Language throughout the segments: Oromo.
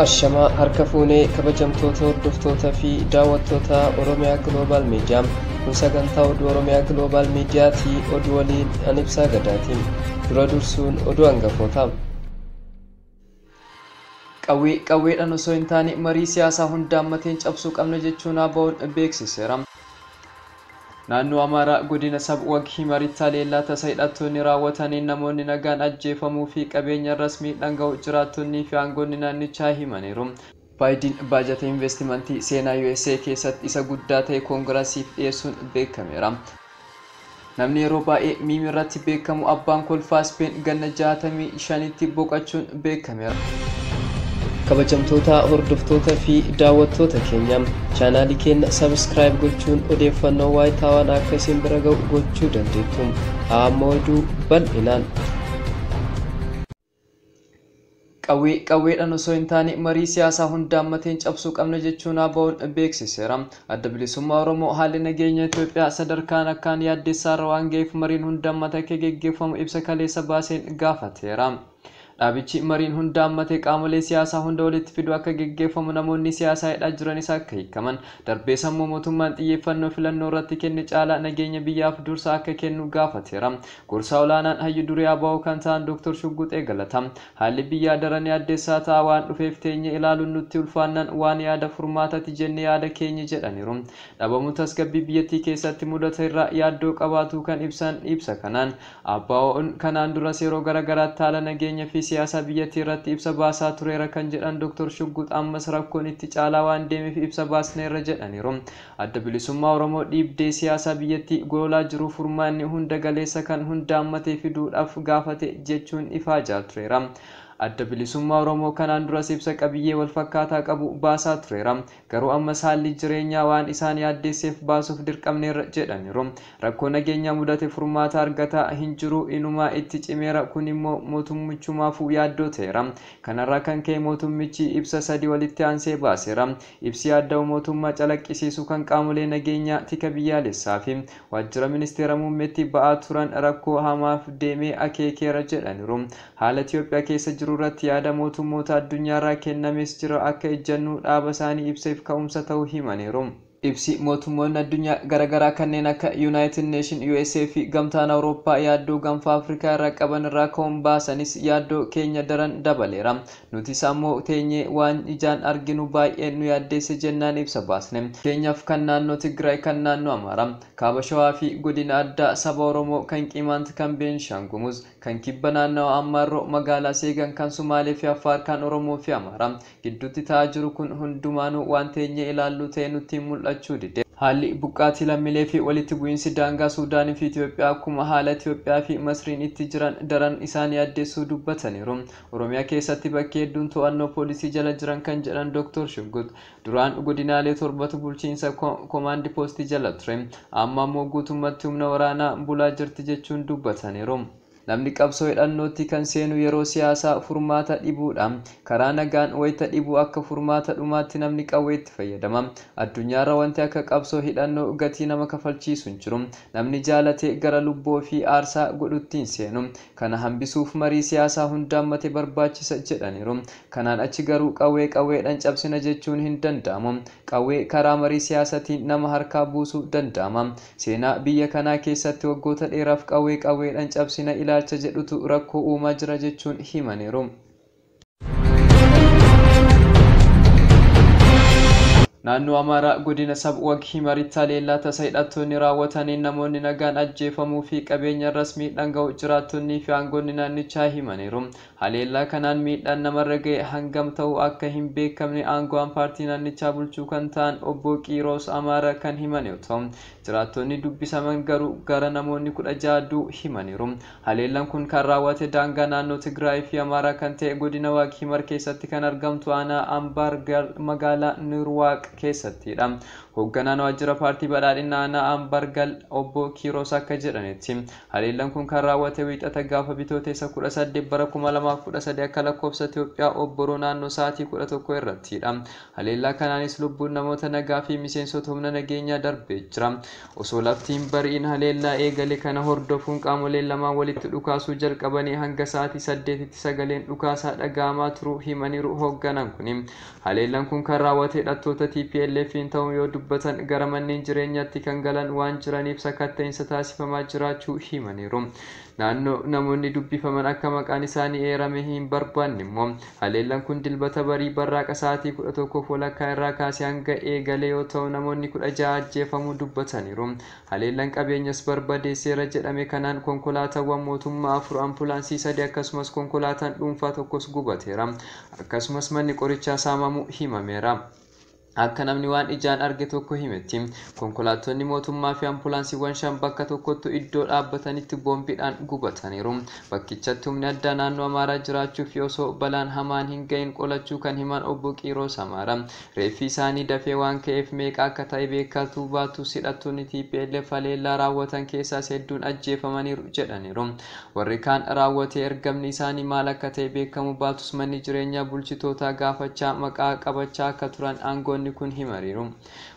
Ashamaa harka fuunee kabajamtoota hordoftoota fi daawwattoota Oromiyaa Global Media. Kun sagantaa oduu Oromiyaa Global Miidiyaatii oduu waliin an ibsaa gadaatiin. Dura dursuun oduu hangafootaa. Qawwee qawweedhaan osoo hin taane marii siyaasaa hunda hammateen cabsuu qabna jechuun ABO'n beeksiseera. Naannoo Amaaraa godina Sab-Wag Himaritti haleellaa tasa hidhattoonni raawwataniin namoonni nagaan ajjeefamuu fi qabeenya irras miidhaan ga'u jiraattonnii fi aangoonni naannichaa himaniiru. Baayiden baajata investimentii seenaa USA keessatti isa guddaa ta'e koongirasiif dhiyeessuun beekameera. Namni yeroo baay'ee miimi irratti beekamu abbaan kolfaa Speen ganna 65tti boqochuun beekameera. Kabajamtoota hordoftoota fi daawwattoota keenya chaanaalii keenya subscribe gochuun odeeffannoo waayitaawaan akka isin bira ga'u gochuu dandeettu. Amma oduu bal'inaan. Qawwee qawweedhaan osoo hin taane marii siyaasaa hunda hammateen cabsuu qabna jechuun ABO'n beeksiseera. Adda Bilisummaa Oromoo haalli nageenya Itoophiyaa sadarkaan akkaan yaaddessaarra waan ga'eef mariin hunda hammate akka geggeeffamu ibsa kaleessa baaseen gaafateera. Dhaabichi mariin hunda hammate qaamolee siyaasaa hunda walitti fidu akka geggeeffamu, namoonni siyaasaa hidhaa jiranis akka hiikaman, darbee sammuu mootummaan xiyyeeffannoo filannoo irratti kenne caalaa nageenya biyyaaf dursa akka kennu gaafateera. Gorsaa olaanaan hayyu duree ABO kan ta'an Dr. Shugguxee Galataa haalli biyyaa daran yaaddessaa ta'aa waan dhufeef teenye ilaaluun nutti ulfaannaan waan yaada furmaatati jenne yaada keenya jedhaniiru. Dhabamuu tasgabbii biyyattii keessatti mudate irraa yaaddoo qabaatu kan ibsan ibsa kanaan ABO'n kanaan duras yeroo garaagaraatti haala nageenya fi siyaasa biyyattii irratti ibsa baasaa tureera kan jedhan Dr. Shugguux ammas rakkoon itti caalaa waan deemeef ibsa baasneerra jedhaniiru. Adda Bilisummaa Oromoo dhiibdee siyaasa biyyattii goolaa jiru furmaanni hunda galeessa kan hunda hammatee fiduudhaaf gaafate jechuun ifaa tureera. Adda Bilisummaa Oromoo kanaan duras ibsa qabiyyee wal fakkaataa qabu baasaa tureera. Garuu ammas haalli jireenyaa waan isaan yaaddeesseef baasuuf dirqamneerra jedhaniiru. Rakkoo nageenyaa mudate furmaata argataa hin jiru, inumaa itti cimeera. Kun immoo mootummichumaafuu yaaddoo ta'eera. Kanarraa kan ka'e mootummichi ibsa sadii walitti aansee baaseera. Ibsi yaadda'u mootummaa calaqqisiisu kan qaamolee nageenyaa tika biyyaalessaa fi waajjira ministeera muummeetti ba'aa turan rakkoo hamaaf deemee akeekeera jedhaniiru. Haala Itoophiyaa keessa jiru irratti yaada mootummoota addunyaarraa kennames jira akka ejjennuu dhaaba isaanii ibseef ka'umsa ta'uu himaniiru. Ibsi mootummoonni addunyaa garaagaraa kanneen akka United Nation, USA fi Gamtaan Awurooppaa yaaddoo gaanfa Afrikaa irraa qaban irraa ka'uun baasanis yaaddoo keenya daran dabaleera. Nutis ammoo teenyee waan ijaan arginu baay'ee nu yaaddeesse jennaan ibsa baasne. Keenyaaf kan naannoo Tigraay, kan naannoo Amaaraa, Kaaba Shawaa fi godina addaa saba Oromoo, kan Qimaant, kan Beenishaangul Gumuz, kan kibba naannawa Ammaarroo, magaalaa Seegan, kan Sumaalee fi Affaar, kan Oromoo fi Amaaraa gidduutti ta'aa jiru kun hundumaanuu waan teenyee ilaallu ta'e nutti mul'achuu dide. Haalli buqqaatii lammiilee fi walitti bu'iinsi daangaa Suudaanii fi Itoophiyaa akkuma haala Itoophiyaa fi Masriin itti jiran daran isaan yaaddessuu dubbataniiru. Oromiyaa keessatti bakkee hedduun to'annoo poolisii jala jiran kan jedhan Dr. Shuggut duraan godinaalee torbatu bulchiinsa koomaandi poostii jala ture. Amma ammoo guutummaatti humna waraanaa bulaa jirti jechuun dubbataniiru. Namni qabsoo hidhannootti kan seenu yeroo siyaasaa furmaata dhibuudha. Karaa nagaan wayita dhibuu akka furmaata dhumaatti namni qawwee itti fayyadama. Addunyaarra wanti akka qabsoo hidhannoo gatii nama kafalchiisu hin jiru. Namni jaalate gara lubbuu fi aarsaa godhutti hin seenu. Kana hambisuuf marii siyaasaa hunda hammate barbaachisa jedhaniiru. Kanaan achi garuu qawwee qawweedhaan cabsina jechuun hin danda'amu. Qawwee karaa marii siyaasatiin nama harkaa buusuu danda'ama. Seenaa biyya kanaa keessatti waggoota dheeraaf qawwee qawweedhaan cabsina ilaalcha jedhutu rakkoo uumaa jira jechuun himaniiru. Naannoo Amaaraa godina Sab-Wag Himaritti haleellaa tasa hidhattoonni raawwataniin namoonni nagaan ajjeefamuu fi qabeenya irras miidhaan ga'u jiraattonnii fi aangoonni naannichaa himaniiru. Haleellaa kanaan miidhaan namarra ga'e hangam ta'uu akka hin beekamne aango'aan paartii naannichaa bulchuu kan ta'an obbo Qiiroos Amaara kan himan yoo ta'u, jiraattonni dubbisaman garuu gara namoonni 16 du'uu himaniiru. Haleellaan kun kan raawwate daangaa naannoo Tigraay fi Amaaraa kan ta'e godina Waag Himar keessatti kan argamtu aanaa Ambaar magaalaa Nurwaaq keessattidha. Hoogganaan waajjira paartii badhaadhinaa aanaa Ambargal obbo Kiiroos akka jedhanitti haleellaan kun kan raawwate Wiixata gaafa Bitootessa 18 bara 2013 akka lakkoofsa Itoophiyaa obboroo naannoo sa'aatii 11 irrattidha. Haleellaa kanaanis lubbuun namoota nagaa fi miseensota humna nageenyaa darbee jira. Osoo lafti hin bari'in haleellaa eegale kana hordofuun qaamoleen lamaan walitti dhukaasuu jalqabanii hanga sa'aatii 8tti sagaleen dhukaasaa dhaga'amaa turuu himaniiru hoogganaan kun. Haleellaan kun kan raawwate hidhattoota TPLF'n ta'uu yoo dubbatan gara manneen jireenyaatti kan galan waan jiraniif sakatta'insa taasifamaa jiraachuu himaniiru. Naannoo namoonni dubbifaman akka maqaan isaanii eerame hin barbaanne immoo haleellaan kun Dilbata barii barraaqa sa'aatii 11:30 irraa kaasee hanga eegale yoo ta'u namoonni 16 ajjeefamuu dubbataniiru. Haleellaan qabeenyas barbadeesseera jedhame kanaan konkolaataawwan mootummaa 4, ambulaansii 3 akkasumas konkolaataan dhuunfaa tokkos gubateera. Akkasumas manni qorichaa saamamuu himameera. Akka namni waan ijaan arge tokko himetti konkolaattonni mootummaa fi ambulaansiiwwan 5 bakka tokkotti iddoo dhaabbatanitti boombiidhaan gubataniiru. Bakkichatti humni addaa naannoo Amaaraa jiraachuu fi osoo balaan hamaan hin gahin qolachuu kan himan obbo Qiiroos Amaara. Reeffi isaanii dafee waan ka'eef meeqa akka ta'e beekatu baatus hidhattoonni TPLF haleellaa raawwatan keessaas hedduun ajjeefamaniiru jedhaniiru. Warri kaan raawwatee ergamni isaanii maal akka ta'e beekamu baatus manni jireenyaa bulchitootaa gaafachaa maqaa qabachaa akka turan aangoonni kun himaniiru.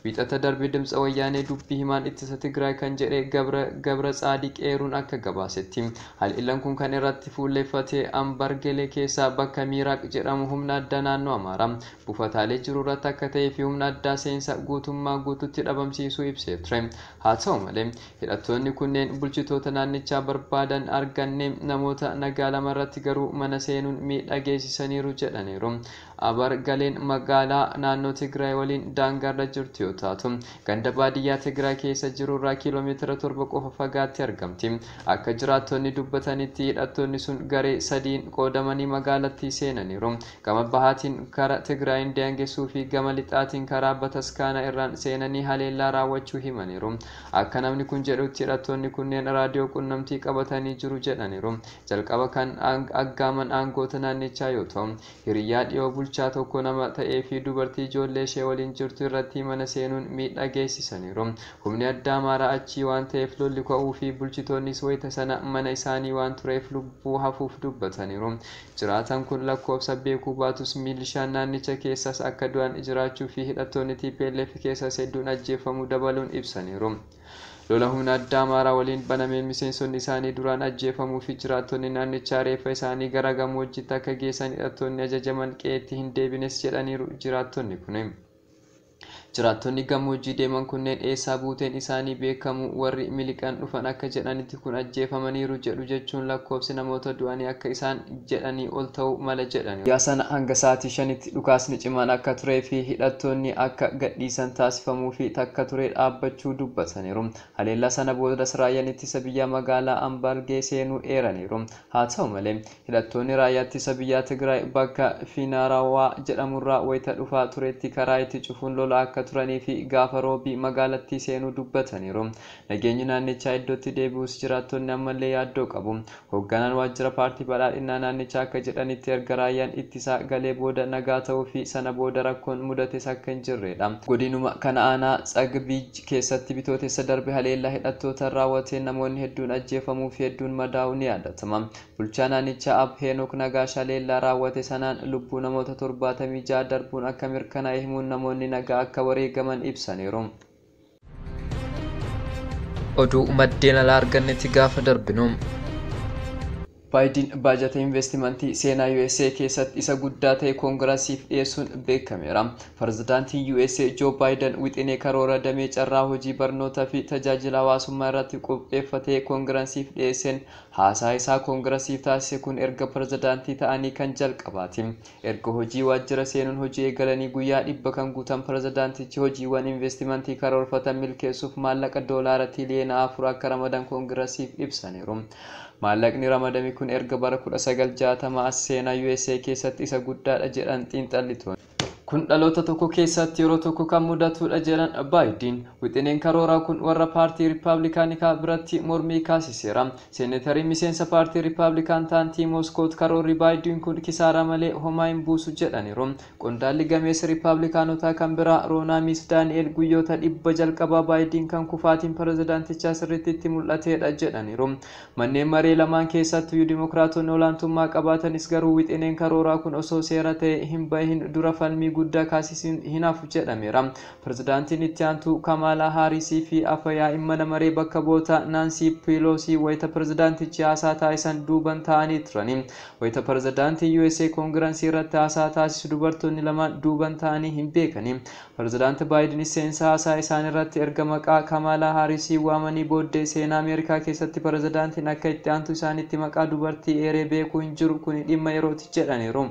Wiixata darbe Dimtsa Wayyaanee dubbii himaan ittisa Tigraay kan jedhe Gabra Tsaadiq eeruun akka gabaasetti haleellaan kun kan irratti fuulleffate Ambargelee keessaa bakka Miiraaq jedhamu humna addaa naannoo Amaaraa buufataalee jiru irratti akka ta'ee fi humna addaa seensa guutummaa guututti dhabamsiisuu ibsee ture. Haa ta'u malee hidhattoonni kunneen bulchitoota naannichaa barbaadan arganne namoota nagaa lama irratti garuu mana seenuun miidhaa geessisaniiru jedhaniiru. Abargaleen magaalaa naannoo Tigraay waliin daangaarra jirtu yoo taatu ganda baadiyyaa Tigraay keessa jiru irraa kiiloomeetira 7 qofa fagaatti argamti. Akka jiraattonni dubbatanitti hidhattoonni sun garee 3 qoodamanii magaalattii seenaniiru. Gama bahaatiin karaa Tigraayin daangessuu fi gama lixaatiin karaa Bataskaana irraan seenanii haleellaa raawwachuu himaniiru. Akka namni kun jedhutti hidhattoonni kunneen raadiyoo qunnamtii qabatanii jiru jedhaniiru. Jalqaba kan aggaaman aangoota naannichaa yoo ta'u hiriyyaa dhiyoo bulchaa tokko nama ta'ee fi dubartii ijoollee ishee waliin jirtu irratti mana seenuun miidhaa geessisaniiru. Humni addaa Amaaraa achii waan ta'eef lolli ka'uu fi bulchitoonnis wayita sana mana isaanii waan tureef lubbuu hafuuf dubbataniiru. Jiraataan kun lakkoofsa beekuu baatus milishaan naannicha keessas akka du'an jiraachuu fi hidhattoonni TPLF keessas hedduun ajjeefamuu dabaluun ibsaniiru. Lola humna addaa Amaaraa waliin banameen miseensonni isaanii duraan ajjeefamuu fi jiraattonni naannichaa reeffa isaanii gara gammoojjiitti akka geessan hidhattoonni ajajaman qe'eetti hin deebines jedhaniiru jiraattonni kun. Jiraattonni gammoojjii deeman kunneen eessaa buuteen isaanii beekamu warri miliqan dhufan akka jedhanitti kun ajjeefamaniiru jedhu jechuun lakkoofsi namoota du'anii akka isaan jedhanii ol ta'uu mala jedhaniiru. Guyyaa sana hanga sa'aatii 5tti dhukaasni cimaan akka turee fi hidhattoonni akka gadhiisan taasifamuu fi takka turee dhaabbachuu dubbataniiru. Haleellaa sana boodas raayyaan ittisa biyyaa magaalaa Ambargee seenuu eeraniiru. Haa ta'u malee hidhattoonni raayyaa ittisa biyyaa Tigraay bakka Finaarawaa jedhamurraa wayita dhufaa turetti karaa itti cufuun lola akka turanii fi gaafa roobii magaalattii seenuu dubbataniiru. Nageenyi naannichaa iddootti deebi'us jiraattonni ammallee yaaddoo qabu. Hoogganaan waajjira paartii badhaadhinaa naannichaa akka jedhanitti erga raayyaan ittisaa galee booda nagaa ta'uu fi sana booda rakkoon mudates akka hin jirredha. Godinuma kana aanaa Tsagbiij keessatti bitootessa darbe haleellaa hidhattootaan raawwateen namoonni hedduun ajjeefamuu fi hedduun madaa'uu ni yaadatama. Bulchaa naannichaa Ab Heenok Nagaash haleellaa raawwate sanaan lubbuu namoota 76 darbuun akka mirkanaa'e himuun namoonni nagaa akka wareegaman ibsaniiru. Oduu maddeen alaa argannetti gaafa darbinu. Baayiden baajata investimentii seenaa USA keessatti isa guddaa ta'e koongirasiif dhiyeessuun beekameera. Pirezidaantiin USA Joe Biden wixinee karoora damee carraa hojii barnootaa fi tajaajila hawaasummaa irratti qopheeffatee koongirasiif dhiyeesseen haasaa isaa koongirasiif taasise kun erga pirezidaantii ta'anii kan jalqabaati. Erga hojii waajjira seenuun hojii eegalanii guyyaa 100 kan guutan pirezidaantichi hojiiwwan investimentii karoorfatan milkeessuuf maallaqa doolaara tiliyoona 4 akka ramadan koongirasiif ibsaniiru. Maallaqni ramadame kun erga bara 1960 as seenaa USA keessatti isa guddaadha jedhan xiinxallitoonni. Kun dhaloota tokko keessatti yeroo tokko kan mudatudha jedhan Baayiden. Wixineen karooraa kun warra paartii Riippaabilikaanikaa biratti mormii kaasiseera. Seenetariin miseensa paartii Riippaabilikaan ta'an Tiim Skoot karoorri Baayiden kun kisaaraa malee homaa hin buusu jedhaniiru. Qondaalli gameessa Riippaabilikaanotaa kan biraa Roonaa Miis Daani'el guyyoota 100 jalqabaa Baayiden kan kufaatiin pirezidaantichaa sirriitti itti mul'atedha jedhaniiru. Manneen maree lamaan keessattuu Dimookiraatonni olaantummaa qabaatanis garuu wixineen karooraa kun osoo seera ta'e hin bahin dura falmii guddaa kaasisuun hin hafu jedhameera. Pirezidaantiin itti aantuu Kamaalaa Haarisii fi Afyaa'ii mana maree bakka bu'oota Naansii Peeloosii wayita pirezidaantichi haasaa taasisan duuban ta'anii turani. Wayita pirezidaantiin USA koongirensii irratti haasaa taasisu dubartoonni lamaan duuban ta'anii hin beekani. Pirezidaanti Baayidenis seensa haasaa isaan irratti erga maqaa Kamaalaa Haarisii waamanii booddee seenaa Ameerikaa keessatti pirezidaantiin akka itti aantu isaanitti maqaa dubartii eeree beekuu hin jiru, kun dhimma yerooti jedhaniiru.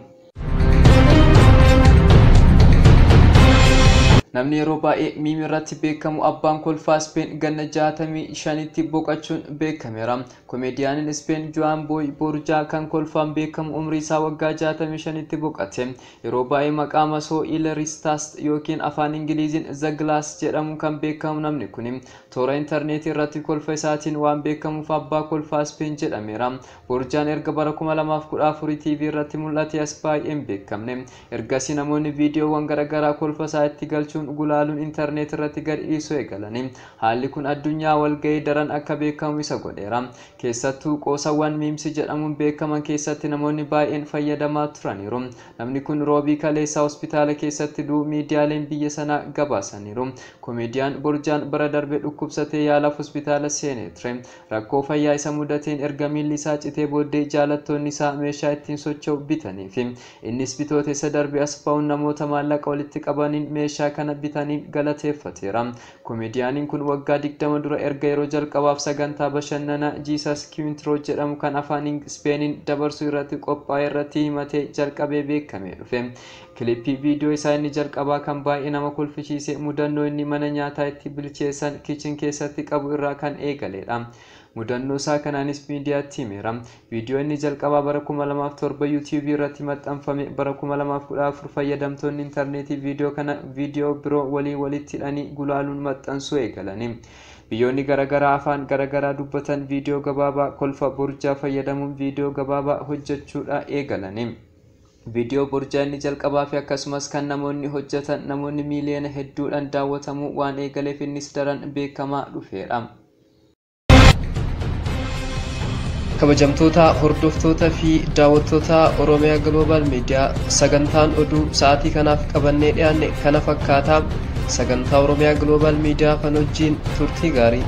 Namni yeroo baay'ee miimii irratti beekamu abbaan kolfaa Speen ganna 65tti boqochuun beekameera. Komeediyaaniin Speen Jo'aan Booy Boorjaa kan kolfaan beekamu umrii isaa waggaa 65tti boqote. Yeroo baay'ee maqaa masoo Ilaristaas yookiin afaan Ingiliziin The Glass jedhamu kan beekamu namni kun toora intarneetii irratti kolfa isaatiin waan beekamuuf abbaa kolfaa Speen jedhameera. Boorjaan erga bara 2014 TV irratti mul'ate as baay'ee hin beekamne. Ergasii namoonni viidiyoowwan garaagaraa kolfa isaa itti galchuun gulaaluun intarneet irratti gad dhiisuu eegalani. Haalli kun addunyaa walgahii daran akka beekamu isa godheera. Keessattuu qoosawwan miimsi jedhamuun beekaman keessatti namoonni baay'een fayyadamaa turaniiru. Namni kun roobii kaleessaa hospitaala keessatti du'uu miidiyaaleen biyya sanaa gabaasaniiru. Komeediyaan Borjaan bara darbe dhukkubsatee yaalaaf hospitaala seenee ture. Rakkoo fayyaa isa mudateen erga miilli isaa citee booddee jaalattoonni isaa meeshaa ittiin socho'u bitaniifi. Innis bitoota isa darbe as ba'uun namoota maallaqa walitti qabaniin meeshaa kana bitanii galateeffateera. Komeediyaaniin kun waggaa 20 dura erga yeroo jalqabaaf sagantaa bashannanaa Jesus Quintero jedhamu kan afaan Ispeeniin dabarsu irratti qophaa'e irratti himatee jalqabee beekamee dhufe. Kilippii viidiyoo isaa inni jalqabaa kan baay'ee nama kolfisiise mudannoo inni mana nyaataa itti bilcheessan kichin keessatti qabu irraa kan eegaledha. Mudannoo isaa kanaanis miidiyaatti himeera. Viidiyoo inni jalqabaa bara 2007 YouTube irratti maxxanfame bara 2014 fayyadamtoonni intarneetii viidiyoo kana viidiyoo biroo walii walitti hidhanii gulaaluun maxxansuu eegalani. Biyyoonni garaagaraa afaan garaagaraa dubbatan viidiyoo gabaabaa kolfa Borjaa fayyadamuun viidiyoo gabaabaa hojjechuudha eegalani. Viidiyoo Borjaa inni jalqabaa fi akkasumas kan namoonni hojjetan namoonni miiliyoona hedduudhaan daawwatamuu waan eegaleef innis daran beekamaa dhufeera. Kabajamtoota hordoftoota fi daawwattoota Oromiyaa Global Media sagantaan oduu sa'aatii kanaaf qabannee dhiyaanne kana fakkaata. Sagantaa Oromiyaa Global Media kan wajjin turtii gaarii.